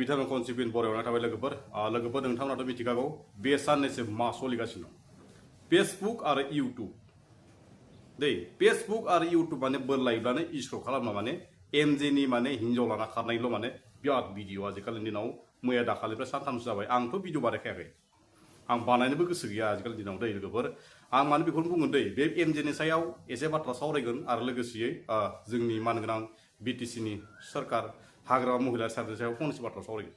बिथांमोन कनसिकुवेन्ट बरायना थाबाय लोगोफोर नोंथांमोनाथ' मिथिखागौ बे साननैसो मा सोलिगासिनो फेसबुक आरो इउटुब दै फेसबुक आरो इउटुब माने बोरलायोब्लानो इस्क्र खालामना माने एमजेनि माने हिन्जाव लाना खारनायल' माने बिराद भिडिअ आजिखालिनि दिनाव मैया दाखालिनिफ्राय सानथामसो जाबाय आंथ' भिडिअ बानायखायाखै आं बानायनोबो गोसो गैया आजिखालिनि दिनाव दै लोगोफोर आं माने बेखौनो बुंगोन दै बे एमजेनि सायाव एसे बाथ्रा सावरायगोन आरो लोगोसेयै जोंनि मानगोनां बिटिसिनि सरकार हाग्रामा महिला सारनि सायाव फंनैसो बाथ्रा सावरायगोन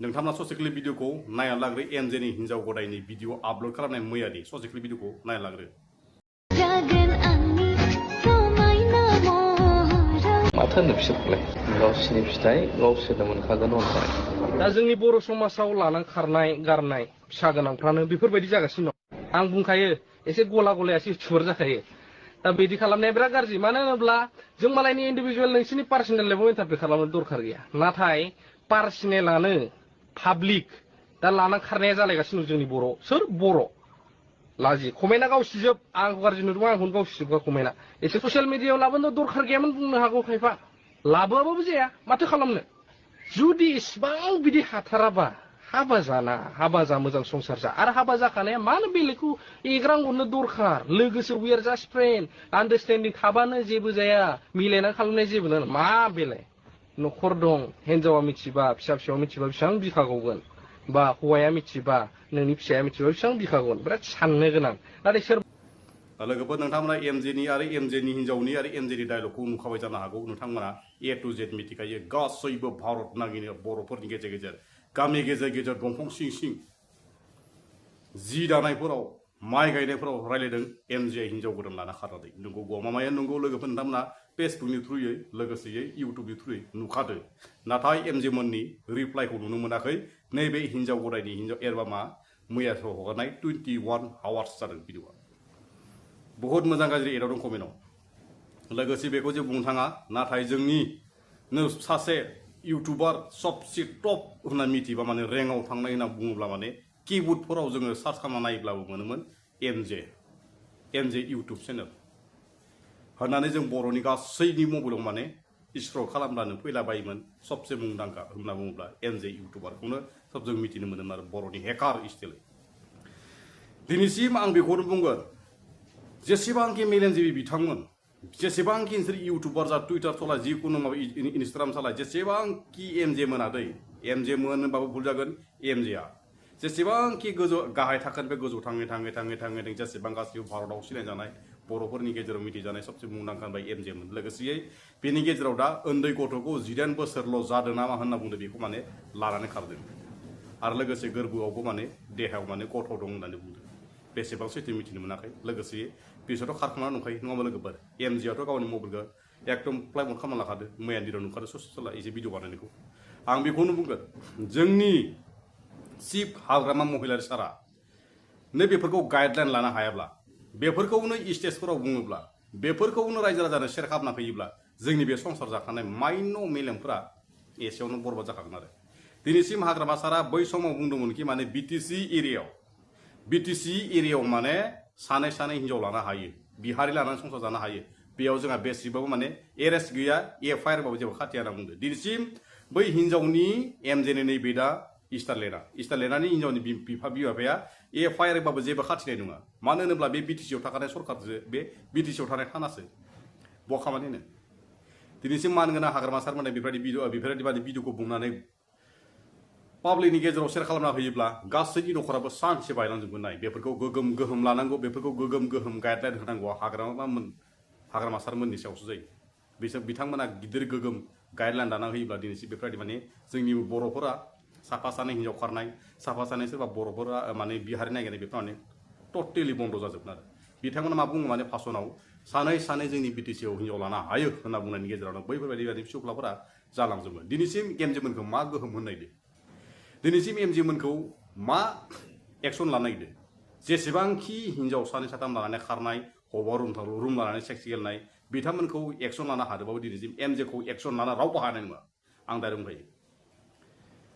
नोंथांमोना ससे क्लिप भिडिअखौ नायनानै लाग्रो एमजेनि हिन्जाव गदायनि भिडिअ आपल'ड खालामनाय मैयानि ससे क्लिप भिडिअखौ नायनानै लाग्रो माथो होनो बिसोरखौलाय गावसिनि फिथाइ गावसोरनो मोनखागोन अनसाय दा जोंनि बर' समाजाव लानानै खारनाय गारनाय फिसा गोनांफ्रानो बेफोरबायदि जागासिनो दं आं बुंखायो एसे गला गलायासो इउटुबार जाखायो दा बिदि खालामनाया बिराद गाज्रि मानो होनोब्ला जों मालायनि इन्डिभिजुवेल नोंसिनि पार्सनेल लाइफआव इन्टारफेयर खालामनो दरखार गैया नाथाय पार्सनेलानो पाब्लिक दा लानानै खारनाया जालायगासिनो दं जोंनि बर' सोर बर' लाजि कमेन्टआ गावसिजोब आं गाज्रि नुदों आंखौनो गावसिजोबगा कमेन्टआ एसे ससियेल मिडियायाव लाबोनो दरखार गैयामोन बुंनो हागौ खायफा लाबोआबाबो जाया माथो खालामनो जुदि इसिबां बिदि हाथाराबा हाबा जाना हाबा जा मोजां संसार जा आरो हाबा जाखानाया मानो बेलेगखौ एग्रां हरनो दरखार लोगोसे वी आर जास्ट फ्रेन्ड आन्डारस्टेन्डिं थाबानो जेबो जाया मिलायना खालामनाय जेबो नङा मा बेलाय न'खर दं हिन्जावा मिथिबा फिसायाव मिथिबा बेसेबां बिखा गगोन बा हौवाया मिथिबा नोंनि फिसाया मिथिबा बेसेबां बिखा गगोन बिराद साननो गोनां नाथाय सोर लोगोफोर नोंथांमोना एमजेनि आरो एमजेनि हिन्जावनि आरो एमजेनि डायलगखौ नुखाबाय जानो हागौ नोंथांमोना ए टु जेड मिथिखायो गासैबो भारत नाङैनो बर'फोरनि गेजेर गेजेर गामि गेजेर गेजेर दंफां सिं सिं जि दानायफोराव माइ गायनायफोराव रायलायदों एमजे हिन्जाव गोदान लाना खारनानै नंगौ गमामाया नंगौ लोगोफोर नोंथांमोना फेसबुकनि थ्रुयै लोगोसेयै इउटुबनि थ्रुयै नुखादों नाथाय एमजे मोननि रिप्लाइखौ नुनो मोनाखै नैबे हिन्जाव गदायनि हिन्जाव एलबामा मैयासो हगारनाय 21 आवार्स जादों भिडिअआ बहुत मोजां गाज्रि एदाव दं कमेन्टआव लोगोसे बेखौ जे बुंनो थाङा नाथाय जोंनि सासे इउटुबार सबसे टप होनना मिथिबा माने रेंकआव थांनाय होनना बुङोब्ला माने किबोर्डफोराव जोङो सार्च खालामना नायोब्लाबो मोनोमोन एमजे इउटुब चेनेल होननानै जों बर'नि गासैनि मबाइलाव माने स्क्रल खालामब्लानो फैलाबायोमोन सबसे मुंदांखा होनना बुङोब्ला एमजे इउटुबारखौनो सब जों मिथिनो मोनोमोन आरो बर'नि हेकार स्टाइलै दिनैसिम आं बेखौनो बुंगोन जेसेबांखि मेलेमजिबि बिथांमोन जेसेबांखि नोंसोर इउटुबार जा टुइटार सालाय जिखुनु माबा इन्सटाग्राम सालाय जेसेबांखि एमजे मोना दै एमजे मोन होनबाबो भुल जागोन एमजेआ जेसेबांखि गोजौ गाहाय थाखोनिफ्राय गोजौ थाङै जेसेबां गासिबो भारताव सिनायजानाय बर'फोरनि गेजेराव मिथिजानाय सबसे मुंदांखा होनबाय एमजेमोन लोगोसेयै बेनि गेजेराव दा उन्दै गथ'खौ 19 बोसोरल' जादों नामा होनना बुंदों बेखौ माने लानानै खारदों आरो लोगोसे गोरबोआवबो माने देहायाव माने गथ' दं होननानै बुंदों बेसेबां सैथो मिथिनो मोनाखै लोगोसे बिसोरथ' खारखोना नुखायो नङाबा लोगोफोर एमजिआथ' गावनि मबाइलखौ एकदम फ्लाइमट खालामना लाखादो मैया दिनाव नुखादो ससे सला एसे भिडिअ बानायनायखौ आं बेखौनो बुंगोन जोंनि चिफ हाग्रामा महिलारि सारा बेफोरखौ गाइडलाइन लानो हायाब्ला बेफोरखौनो स्टेजफोराव बुङोब्ला बेफोरखौनो रायजो राजानो शेयार खालामना होयोब्ला जोंनि बे संसार जाखानाय माइन्ड मेलेमफोरा एसेयावनो बरबाद जाखागोन आरो दिनैसिम हाग्रामा सारा बै समाव बुंदोंमोनखि माने बिटिसि एरियायाव माने सानै हिन्जाव लानो हायो बिहारि लानानै संसार जानो हायो बेयाव जोंहा बेसेबाबो माने एरेस्ट गैया एफआइआर बाबो जेबो खाथिया होनना बुंदों दिनैसिम बै हिन्जावनि एमजेनि नैबे दा स्टारलेनानि हिन्जावनि बिफा बिफाया एफआइआर बाबो जेबो खाथिनाय नङा मानो होनोब्ला बे बिटिसिआव थाखानाय सरकारजों बे बिटिसिआव थानाय थानासो बहा खामानिनो दिनैसिम मानगोनां हाग्रामा सारमोननाय बेफोरबायदि भिडिअखौ बुंनानै पाब्लिकनि गेजेराव शेयार खालामना होयोब्ला गासैनि न'खराबो सानसे बायलांजोबगोन नाय बेफोरखौ गोहोम लानांगौ बेफोरखौ गोहोम गाइडलाइन होनांगौ हाग्रामा सारमोननि सायावसो जायो बिसोर बिथांमोना गिदिर गोगोम गाइडलाइन दाना होयोब्ला दिनैसिम बेफोरबायदि माने जोंनि बर'फोरा साफा सानै हिन्जाव खारनाय साफा सानै सोरबा बर'फोरा माने बिहारि नागिरनाय बेफोर माने टटेलि बन्द जाजोबगोन आरो बिथांमोना मा बुङो माने फासनाव सानै जोंनि बिटिसिआव हिन्जाव लानो हायो होनना बुंनायनि गेजेरावनो बैफोरबायदि फिसौलाफोरा जालांजोबो दिनैसिम एमजेमोनखौ मा गोहोम होननायदो दिनैसिम एमजेमोनखौ मा एक्सन लानो नागिरदों जेसेबांखि हिन्जाव सानै साथाम लानानै खारनाय हौवा रुम लानानै सेक्स गेलेनाय बिथांमोनखौ एक्सन लानो हादोंबाबो दिनैसिम एमजेखौ एक्सन लाना रावबो हानाय नङा आं दा बुंखायो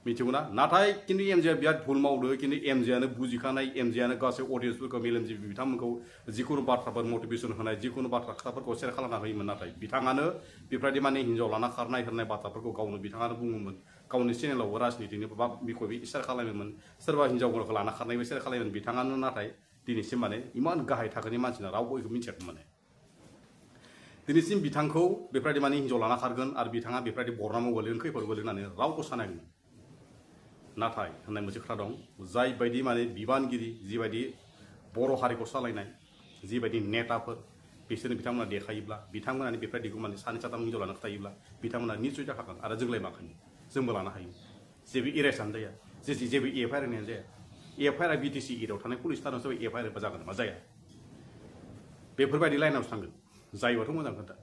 मिथिगौ ना नाथाय खिन्थु एमजिआ बिराद भुल मावदो खिन्थु एमजिआनो बुजिखानाय एमजिआनो गासै अडियन्सफोरखौ मेलेमजिबि बिथांमोनखौ जिखुनु बाथ्राफोर मटिभेसन होनाय जिखुनु बाथ्रा खोथाफोरखौ सेयार खालामना होयोमोन नाथाय बिथाङानो बेफोरबायदि माने हिन्जाव लाना खारनाय होननाय बाथ्राफोरखौ गावनो बिथाङानो बुङोमोन गावनि चेनेलावबो राजनितिनि बा बिखय सेयार खालामोमोन सोरबा हिन्जावफोरखौ लाना खारनायबो सेयार खालामोमोन बिथाङानो नाथाय दिनैसिम माने इमान गाहाय थाखोनि मानसिना रावबो बेखौ मिथियाखै माने दिनैसिम बिथांखौ बेफोरबायदि माने हिन्जाव लाना खारगोन आरो बिथाङा बेफोरबायदि बरनामाव गोलैगोन खैफोद गोलैनानै रावबो सानाखैमोन नाथाय होननाय मोनसे खोथा दं जाय बायदि माने बिबानगिरि जिबायदि बर' हारिखौ सालायनाय जिबायदि नेताफोर बिसोरनो बिथांमोना देखायोब्ला बिथांमोनानो बेफोरबायदिखौ माने सानै साथाम हिन्जाव लाना थायोब्ला बिथांमोना निस्सय जाखागोन आरो जोंलाय माखायो जोंबो लानो हायो जेबो एरेस्टआनो जाया जेबो एफआइआर होनायानो जाया एफआइआर बिटिसि एरियाव थानाय पुलिस थानायाव एफआइआर जागोन मा जाया बेफोरबायदि लाइनावसो थांगोन जायोबाथ' मोजां खोथा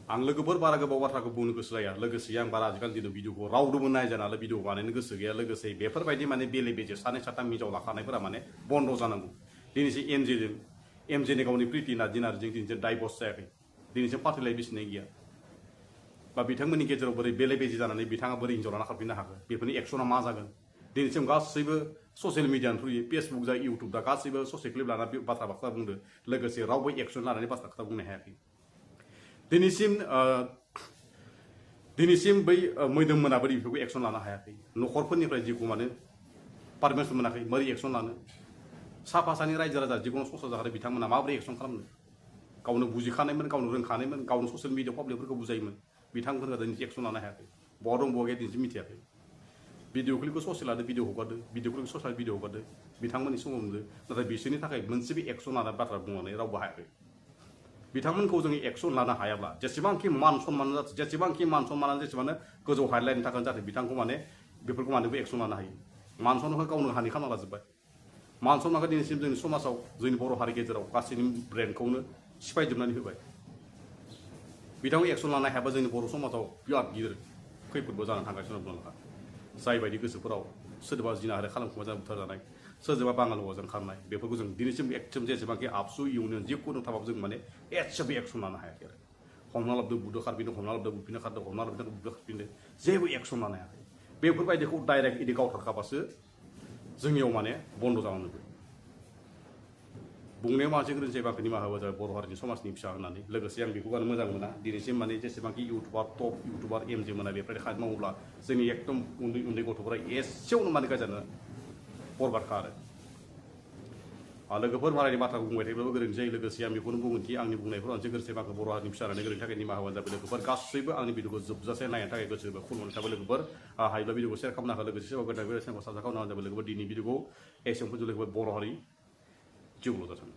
आं लोगोफोर बारा गोबाव बाथ्राखौ बुंनो गोसो जाया लोगोसे आं बारा आजिखालि दिनै भिडिअखौ रावदोबो नायजा नालाय भिडिअ बानायनो गोसो गैया लोगोसे बेफोरबायदि माने बेले बेजे सानै साथाम हिन्जाव लाखानायफोरा माने बन्द' जानांगौ दिनैसो एमजेनि गावनि प्रिति नार्जिजों दिनैसिम डाइभर्स जायाखै दिनैसिम फाथैलाय बिसिनाय गैया बा बिथांमोननि गेजेराव बोरै बेले बेजे जानानै बिथाङा बोरै हिन्जाव लाना खारफिननो हाखो बेफोरनि एक्सना मा जागोन दिनैसिम गासैबो ससियेल मिडियानि थ्रुयै फेसबुक जा इउटुब दा गासैबो ससे क्लिप लाना बाथ्रा बुंदो लोगोसे रावबो एक्सन लानानै बाथ्रा खोथा बुंनो हायाखै दिनैसिम बै मैदोम मोना बोरै बेफोरखौ एक्सन लानो हायाखै न'खरफोरनिफ्राय जिखौ माने पारमिसन मोनाखै बोरै एक्सन लानो साफा सानै रायजो राजा जिखुनु संसार जाग्रा बिथांमोना माबोरै एक्सन खालामनो गावनो बुजिखानायमोन गावनो रोंखानायमोन गावनो ससियेल मिडिया पाब्लिकफोरखौ बुजायोमोन बिथांमोनहा दिनै एक्सन लानो हायाखै बहा दं बहा गैया दिनैसिम मिथियाखै भिडिअ क्लिपखौ ससे लादो भिडिअ हगारदो भिडिअ क्लिपखौ ससे भिडिअ हगारदो बिथांमोननि समाव नुदो नाथाय बिसोरनि थाखाय मोनसेबो एक्सन लानाय बाथ्रा बुंनानै रावबो हायाखै बिथांमोनखौ जों एक्सन लानो हायाब्ला जेसेबांखि मान सन्मान जेसेबांखि मान सन्मानानो जेसेबांनो गोजौ हायलायनो थाखाय जाहाथे बिथांखौ माने बेफोरखौ मानोबो एक्सन लानो हायो मान सन्मानखौ गावनो हानि खालामना लाजोब्बाय मान सन्मानखौ दिनैसिम जोंनि समाजाव जोंनि बर' हारि गेजेराव गासैनि ब्रेन्डखौनो सिफायजोबनानै होबाय बिथांखौ एक्सन लानो हायाबा जोंनि बर' समाजाव बिराद गिदिर खैफोदबो जानानै थांगासिनो दं जाय बायदि गोसोफोराव सोरबा जिनाहारि खालामखुमा जाना बुथारजानाय सोरजोंबा बाङाल हौवाजों खारनाय बेफोरखौ जों दिनैसिम एकदम जेसेबांखि आबसु इउनियन जिखुनु थाबाबो जों माने एसेबो एक्सन लानो हायाखै आरो हमना लाबोदो बुदो खारफिनदो हमना लाबोदो बुफिननो खारदो हमना लाबोदो बुदो खारफिनदो जेबो एक्सन लानो हायाखै बेफोरबायदिखौ डाइरेक्ट इदि गावथारखाबासो जोंनियाव माने बन्द' जालांजोबो बुंनायाव मानसि गोरोन्थि बांखौ निमाहा होबा जाबाय बर' हारिनि समाजनि फिसा होननानै लोगोसे आं बेखौ मोजां मोना दिनैसिम माने जेसेबांखि इउटुबार टप इउटुबार एमजे मोना बेफोरबायदि खामानि मावोब्ला जोंनि एकदम उन्दै उन्दै गथ'फोरा एसेयावनो माने गाजानो बरबादखा आरो लोगोफोर मालायनि बाथ्राखौ बुंबाय थायोब्लाबो गोरोन्थि जायो लोगोसे आं बेखौनो बुंगोनखि आंनि बुंनायफोराव मोनसे गोरोन्थि बांखौ बर' हारिनि फिसा होननानै गोरोन्थि थाखाय निमाहा होबानो जाबाय लोगोफोर गासैबो आंनि भिडिअखौ जोबजासे नायनो थाखाय गोसो होबा खुलुमनाय थाबाय लोगोफोर हायोब्ला भिडिअखौ सेयार खालामनो हागोन लोगोसे सोरबा गोदान सेनेलखौ साबसक्राइब खालामनो जाबाय लोगोफोर दिनै भिडिअखौ एसेयावनो फोजोब लोगोफोर बर' हारि जिउल' जाथों